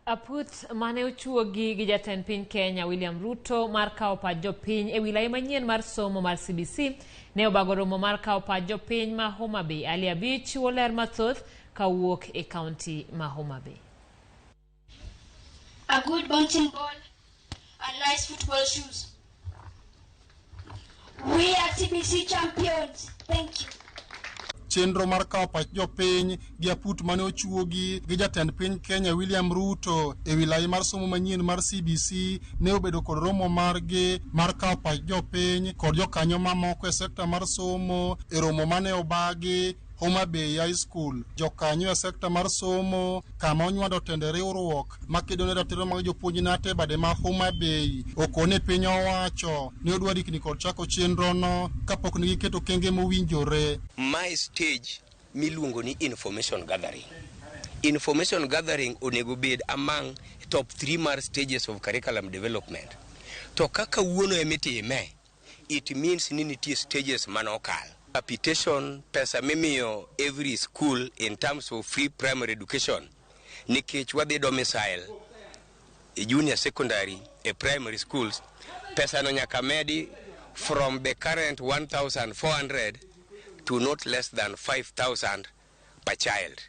Aputh mane ochuogi gi jatend piny Kenya William Ruto mar kawo pach jopiny e wi lai manyien mar somo mar CBC ne obago romo mar kawo pach jopiny ma Homa Bay. Ali Abich chiwo ler mathoth kawuok e kaunti ma Homa Bay. A good bouncing ball and nice football shoes. We are CBC champions. Thank you. Chenro mar kawo pach jopiny gi aput mane ochuogi gi jatend piny Kenya William Ruto e wi lai mar somo manyien mar CBC ne obedo kod romo margi mar kawo pach jopiny kod jokanyo mamoko e sekta mar somo e romo mane obagi Homa Bay High School. Jokanyo e sekta mar somo kama onywando tende riwruok makedo ne ratiro mag jopuonj nate bade ma Homa Bay okone piny owacho ni odwa rikni kod chako chenrono kapok ne giketo okenge mowinjore. Mae stage miluongo ni information gathering. Information gathering onego bed among top 3 mar stages of curriculum development. To kaka wuono emitime, it means ni nitie stages manokal. Capitation pesa mimiyo every school in terms of free primary education nikech wadhi domicile e junior secondary e primary schools pesa no nyaka medi from the current 1400 to not less than 5000 per child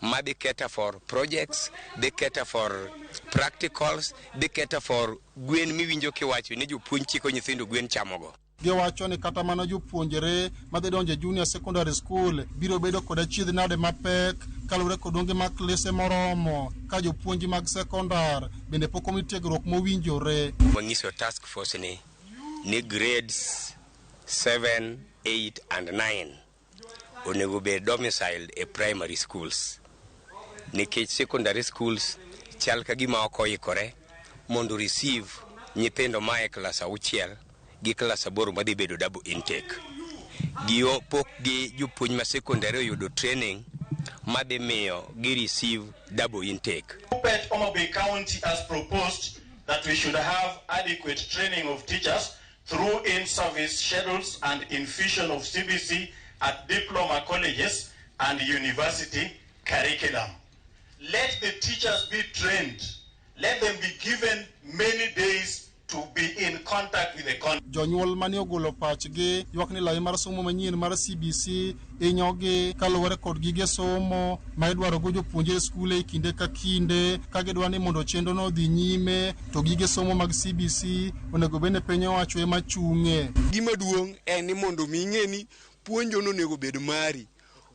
madhi cater for projects dhi cater for practicals dhi cater for gwen miwinjo kiwacho ni jopuonj chiko nyithindo gwen chamogo. Giwacho ni kata mana jopuonjre madhi donjo e junior secondary school biro bedo kod achiedh nade mapek kaluwore kod onge mag klese moromo ka jopuonj mag sekondar bende pok omi tiegruok mowinjore. Wanyiso task force ni grades 7, 8 and 9 onego bed domiciled e primary schools nikech secondary schools chal ka gima ok oikore mondo receive nyithindo ma e klas 6 gi klas 8 madhi bedo double intake. Gio pok gi jopuonj ma secondary oyudo training madhi miyo gi receive double intake. Kuppet Homa Bay County has proposed that we should have adequate training of teachers through in-service schedules and infusion of CBC at diploma colleges and university curriculum. Let the teachers be trained. Let them be given many days to be in contact with the country. Jonyuol mane ogolo pachgi ywak ni lai mar somo manyien mar CBC inyogi kaluwore kod gige somo ma idwarogo jopuonjre e skul e kinde ka kinde ka gidwa ni mondo chenrono odhi nyime to gige somo mag CBC onego bed ni piny owacho ema chung'e. Gima duong' en ni mondo mi ing'e ni puonjo no onego bed mari.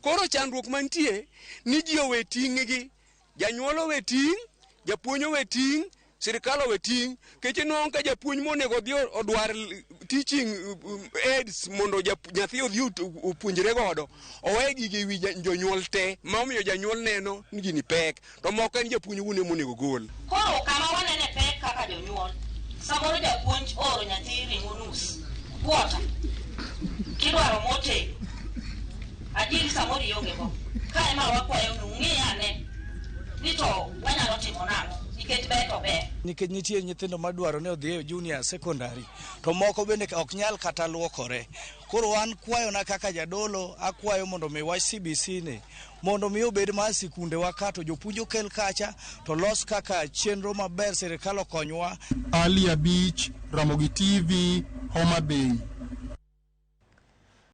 Koro chandruok mantie ni ji owe ting'gi, janyuol owe ting', japuonj owe ting', sirikal owe ting'. Kech inwang'o ka japuonj monego odhi odwar teaching aids mondo nyathi odhi opuonjre godo, owe gigi ewi jonyuol te, ma omiyo janyuol neno ni gini pek, to moko en japuonj owuon ema onego gol. Koro kama wanene pek kaka jonyuol, samoro japuonj ooro nyathi ring'o nus kwota, kidwaro motedo, adieri samoro ionge go. Ka ema wakwayo ni ung'i ane ni to wanyalo timo nang'o, nikech ber to ber. Nikech nitie nyithindo madwaro ni odhi e junior secondary, to moko bende ok nyal kata luokore. Koro an kwayona kaka jadolo, akwayo mondo mi wach CBC ni mondo mi obed mar sikundewa ka, to jopuonj okel kacha, to los kaka chenro maber, sirikal okonywa. Ali Abich, Ramogi TV, Homa Bay.